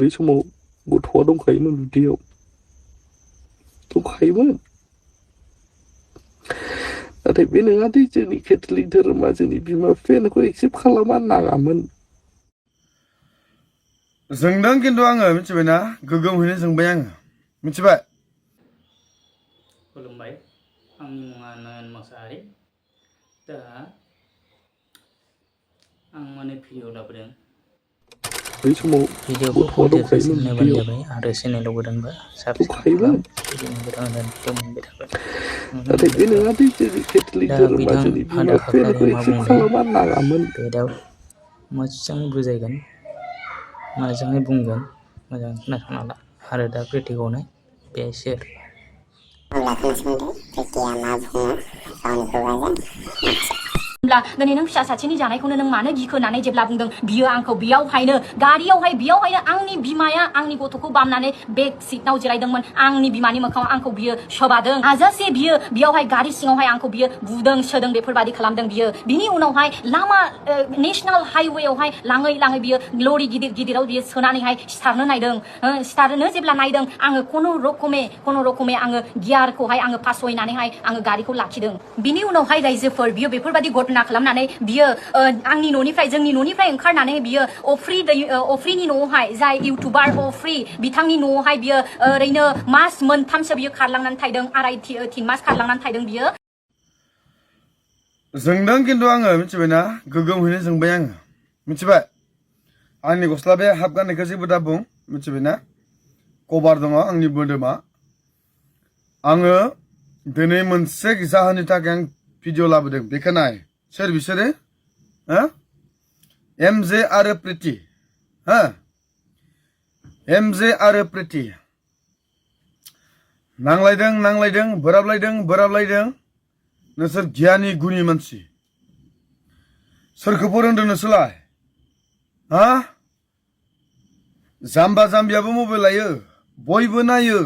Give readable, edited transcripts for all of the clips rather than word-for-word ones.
बै समाव गथ'आ दंखायोमोन उदैयाव दंखायोमोन नाथाय बे नङा दि जोंनि केथलिक धोरोमा जोंनि बिमा बिफाया नोंखौ एक्सेप्ट खालामा नाङामोन जोंदों खिन्थु आङो मिथिबायना गोगोमहैनो जोंबाय आङो मिथिबाय खुलुमबाय आंनि मुङा नयन मोसाहारि दा आं माने भिडिअ लाबोदों बै समाव भिडिअखौ गथ'आ कमप्लिट दंखायोमोन जासिम नायबानो उदैयाव जाबाय आरो चेनेलाव गोदानबा साबसक्राइब दंखायोमोन खालाम बिदिनो गोदान गोदान भिडिअ मोनबाय थागोन नुनो नाथाय मोनबाय बे थागोन नङा दि जोंनि केथलिक दा धोरोमा बिथां जोंनि बिमा आदा बिफाया नोंखौ खाख्लारिया मा एक्सेप्ट बुंदों खालामा नाङामोन बे दा मोजाङै बुजायगोन मोजाङै बुंगोन मोजां खोनासंना ला आरो दा प्रेक्टिकआव नाय बे शेर दिनै नों फिसा सासेनि जानायखौनो नों मानो गिखो होननानै जेब्ला बुंदों बियो आंखौ बेयावहायनो बेयावहायनो आंनि बिमाया आंनि गथ'खौ बामनानै बेक सिटआव जिरायदोंमोन आंनि बिमानि मोखाङाव आंखौ बियो सोबादों हाजासे बियो बेयावहाय गारि सिङावहाय आंखौ बियो बुदों सोदों बेफोरबादि खालामदों बियो बिनि उनावहाय लामा नेशनेल हाइवेआवहाय लाङै लाङै बियो लरि गिदिर गिदिराव बियो सोनानैहाय सिथारनो नायदों सिथारनो जेब्ला नायदों आङो खुनु रखमै आङो गियारखौहाय आङो फासयनानैहाय आङो गारिखौ लाखिदों बिनि उनावहाय रायजोफोर बियो बेफोरबादि घटना खालामनानै बियो आंनि न'निफ्राय जोंनि न'निफ्राय ओंखारनानै बियो अफ्रिनि न'आवहाय जाय इउटुबार अफ्रि बिथांनि न'आवहाय बियो ओरैनो मास मोनथामसो बियो खारलांनानै थादों तिन मास खारलांनानै थादों बियो जोंदों खिन्थु आङो मिथिबायना गोगोमहैनो जोंबाय आङो मिथिबाय आंनि गस्ला बे हाफ गाननायखौ जेबो दा बुं मिथिबायना कभार दङ आंनि मोदोमा आङो दिनै मोनसे जाहोननि थाखाय आं भिडिअ लाबोदों बेखौ नाय सोर बिसोरो एमजे आरो प्रिति एमजे आरो प्रिति नांलायदों बोराबलायदों नोंसोर गियानि गुनि मानसि सोरखौ फोरोंदों नोंसोरलाय जाम्बा जाम्बियाबो मबाइल लायो बयबो नायो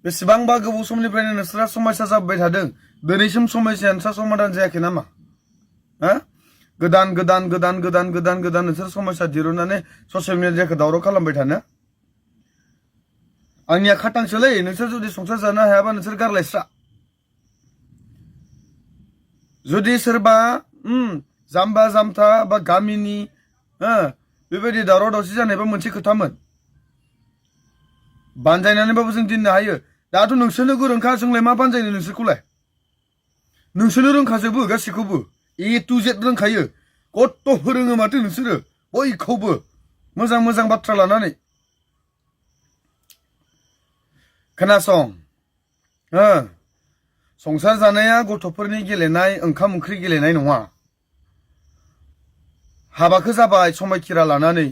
बेसेबांबा गोबाव समनिफ्रायनो नोंसोरा समस्या जाबाय थादों दिनैसिम समस्याया समाधान जायाखै नामा गोदान नोंसोर समस्या दिरुननानै ससियेल मिडियाखौ दावराव खालामबाय थानो आंनिया खाटांसोलै नोंसोर जुदि संसार जानो हायाबा नोंसोर गारलायस्रा जुदि सोरबा जाम्बा जाम्था बा गामिनि बेबायदि दावराव दावसि जानायबा मोनसे खोथामोन बानजायनानैबाबो जों दोननो हायो दाथ' नोंसोरनो गोरोंखा जोंलाय मा बानजायनो नोंसोरनो रोंखाजोबो गासैखौबो ए टु जेड रोंखायो कत फोरोङो माथो नोंसोरो बयखौबो मोजां बाथ्रा लानानै खोनासं संसार जानाया गथ'फोरनि गेलेनाय ओंखाम ओंख्रि गेलेनाय नङा हाबाखौ जाबाय समायखिरा लानानै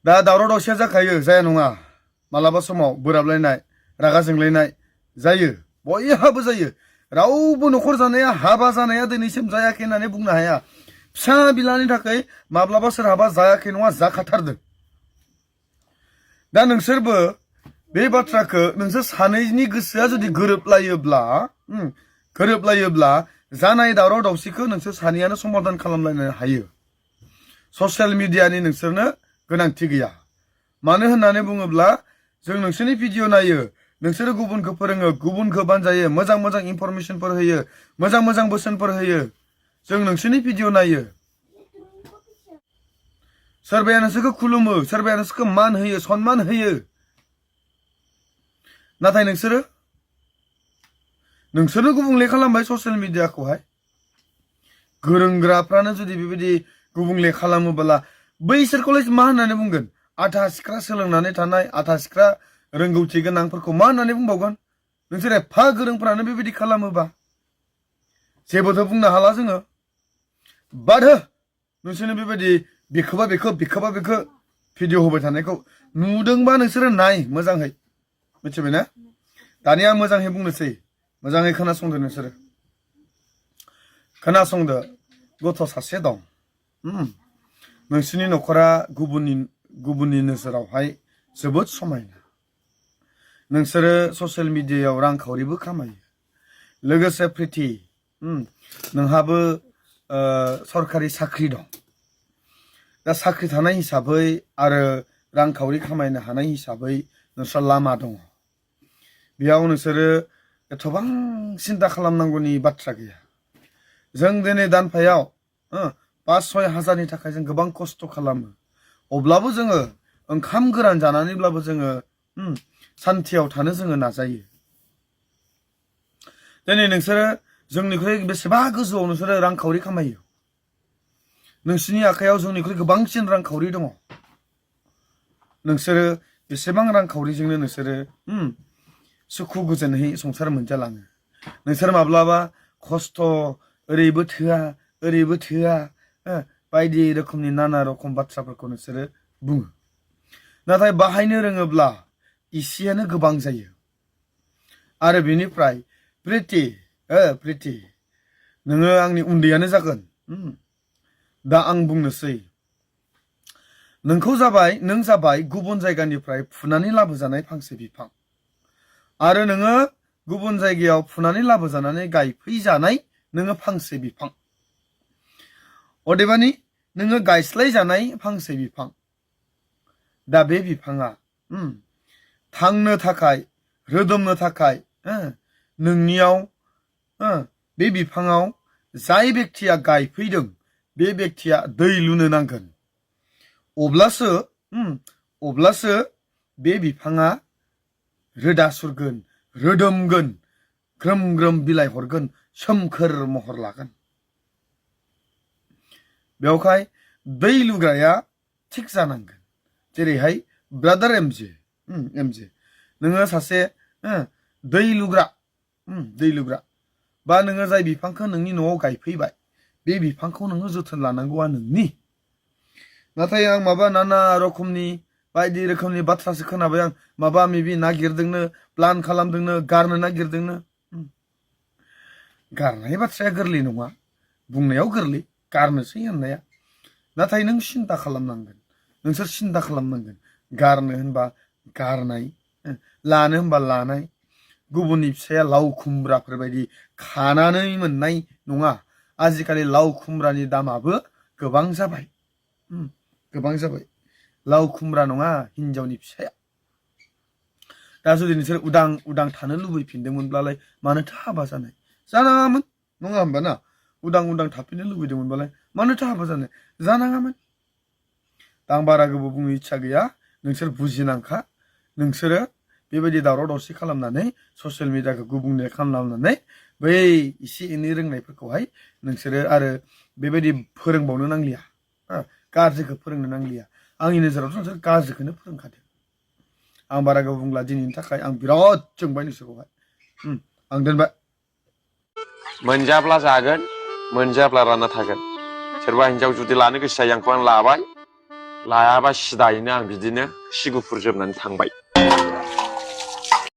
दा दावराव दावसिया जाखायो जाया नङा मालाबा समाव बोराबलायनाय रागा जोंलायनाय जायो बयहाबो जायो रावबो न'खर जानाया हाबा जानाया दिनैसिम जायाखै होननानै बुंनो हाया फिसा बिलानि थाखाय माब्लाबा सोरहाबा जायाखै नङा जाखाथारदों दा नोंसोरबो बे बाथ्राखौ नोंसोर सानैनि गोसोआ जुदि गोरोबलायोब्ला जानाय दावराव दावसिखौ नोंसोर सानैयानो समाधान खालामलायनो हायो ससियेल मिडियानि नोंसोरनो गोनांथि गैया मानो होननानै बुङोब्ला जों नोंसोरनि भिडिअ नायो नोंसोरो गुबुनखौ फोरोङो गुबुनखौ बानजायो मोजां इनफरमेशनफोर होयो मोजां बोसोनफोर होयो जों नोंसोरनि भिडिअ नायो सोरबाया नोंसोरखौ खुलुमो सोरबाया नोंसोरखौ मान होयो सन्मान होयो नाथाय नोंसोरनो गुबुंले खालामबाय ससियेल मिडियाखौहाय गोरोंग्राफ्रानो जुदि बेबायदि गुबुंले खालामोब्ला बैसोरखौलाय मा होननानै बुंगोन आथा सिख्रा सोलोंनानै थानाय आथा सिख्रा रोंगौथि गोनांफोरखौ मा होननानै बुंबावगोन नोंसोर एफा गोरोंफ्रानो बेबायदि खालामोबा जेबोथ' बुंनो हाला जोङो बाद हो नोंसोरनो बेबायदि बेखौबा बेखौ भिडिअ होबाय थानायखौ नुदोंबा नोंसोरो नाय मोजाङै मिथिबायना दानिया मोजाङै बुंनोसै मोजाङै खोनासंदो नोंसोरो खोनासंदो गथ' सासे दं नोंसोरनि न'खरा गुबुननि नोजोरावहाय जोबोद समायना नोंसोरो ससियेल मिडियायाव रांखावरिबो खामायो लोगोसे प्रिति नोंहाबो सरकारि साख्रि दं दा साख्रि थानाय हिसाबै आरो रांखावरि खामायनो हानाय हिसाबै नोंस्रा लामा दङ बेयाव नोंसोरो एथबां सिन्था खालामनांगौनि बाथ्रा गैया जों दिनै दानफायाव 5-6 हाजारनि थाखाय जों गोबां खस्थ' खालामो अब्लाबो जोङो ओंखाम गोरान जानानैब्लाबो जोङो सान्थियाव थानो जोङो नाजायो दिनै नोंसोरो जोंनिख्रुइ बेसेबा गोजौआव नोंसोरो रांखावरि खामायो नोंसोरनि आखायाव जोंनिख्रुइ गोबांसिन रांखावरि दङ नोंसोरो बेसेबां रांखावरिजोंनो नोंसोरो सुखु गोजोनहै संसार मोनजालाङो नोंसोर माब्लाबा खस्थ' ओरैबो थोआ बायदि रोखोमनि नाना रखम बाथ्राफोरखौ नोंसोरो बुङो नाथाय बाहायनो रोङोब्ला इसेयानो गोबां जायो आरो बेनिफ्राय प्रिति नोङो आंनि उन्दैयानो जागोन दा आं बुंनोसै नों जाबाय गुबुन जायगानिफ्राय फुनानै लाबोजानाय फांसे बिफां आरो नोङो गुबुन जायगायाव फुनानै लाबोजानानै गायफैजानाय नोङो फांसे बिफां अदेबानि नोङो गायस्लायजानाय फांसे बिफां दा बे बिफाङा थांनो थाखाय रोदोमनो थाखाय नोंनियाव बे बिफाङाव जाय बेक्तिया गायफैदों बे बेक्तिया दै लुनो नांगोन अब्लासो बे बिफाङा रोदा सुरगोन रोदोमगोन ग्रोम ग्रोम बिलाइ हरगोन सोमखोर महर लागोन बेवहाय दै लुग्राया थिग जानांगोन जेरैहाय ब्रादार एमजे नोङो सासे दै लुग्रा बा नोङो जाय बिफांखौ नोंनि न'आव गायफैबाय बे बिफांखौ नोङो जोथोन लानांगौआ नोंनि नाथाय आं माबा नाना रखमनि बायदि रोखोमनि बाथ्रासो खोनाबाय आं माबा मिबि नागिरदोंनो प्लान खालामदोंनो गारनो नागिरदोंनो गारनाय बाथ्राया गोरलै नङा बुंनायाव गोरलै गारनोसै होननाया नाथाय नों सिन्था खालामनांगोन नोंसोर सिन्था खालामनांगोन गारनो होनबा गारनाय लानो होनबा लानाय गुबुननि फिसाया लाव खुमब्राफोर बायदि खानानै मोननाय नङा आजिखालि लाव खुमब्रानि दामाबो गोबां जाबाय लाव खुमब्रा नङा हिनजावनि फिसाया दा जुदि नोंसोर उदां थानो लुबैफिनदोंमोनब्लालाय मानोथो हाबा जानाय जानाङामोन नङा होमबा ना उदां थाफिननो लुबैदोंमोनबालाय मानोथो हाबा जानाय जानाङामोन दा आं बारा गोबाव बुंनो इच्छा गैया नोंसोर बुजिनांखा नोंसोरो बेबायदि दावराव दावसि खालामनानै ससियेल मिडियाखौ गुबुंले खालामनानै बै एसे एनै रोंनायफोरखौहाय नोंसोरो आरो बेबायदि फोरोंबावनो नांलिया गाज्रिखौ फोरोंनो नांलिया आंनि नोजोरावथ' नोंसोर गाज्रिखौनो फोरोंखादों आं बारा गोबाव बुंला दिनैनि थाखाय आं बिराद जोंबाय नोंसोरखौहाय आं दोनबाय मोनजाब्ला जागोन मोनजाब्ला रानना थागोन सोरबा हिनजाव जुदि लानो गोसो जायो आंखौ आं लाबाय लायाबा सिदायैनो आं बिदिनो सि गुफुर जोमनानै थांबाय